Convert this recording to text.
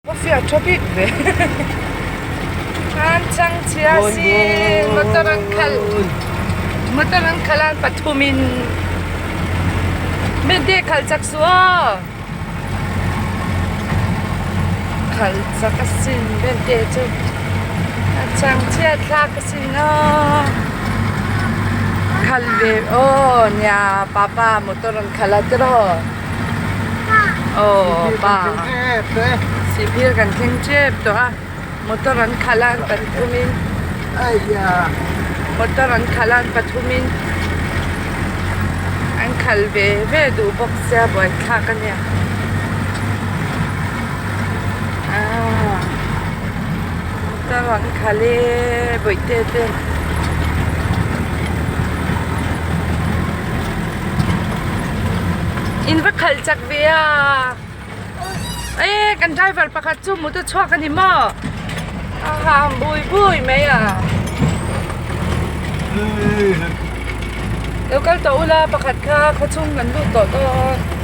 Coffee a tha bik ve. An chang chhia si motor an khalh motor an khalh a an pathum in Bente khalh chak suh aw khalh chak asin Bente chu a chang chhiat thlak asin aw khalh ve aw nia papa motor an khalh a tiraw. Aw pa sihphir kan thleng tep tawh a motor an khalh a an pathum in motor an khalh a an pathum in an khalh ve ve duh bawk sia buaithlak a nia aaa motor an khalh e bawihte te. In va khalh chak ve a e kan driver pakhat chu motor chhuak a ni maw a ham bui bui mai a lo kal tawh ula pakhat kha khawchhung kan lut tawh dawn.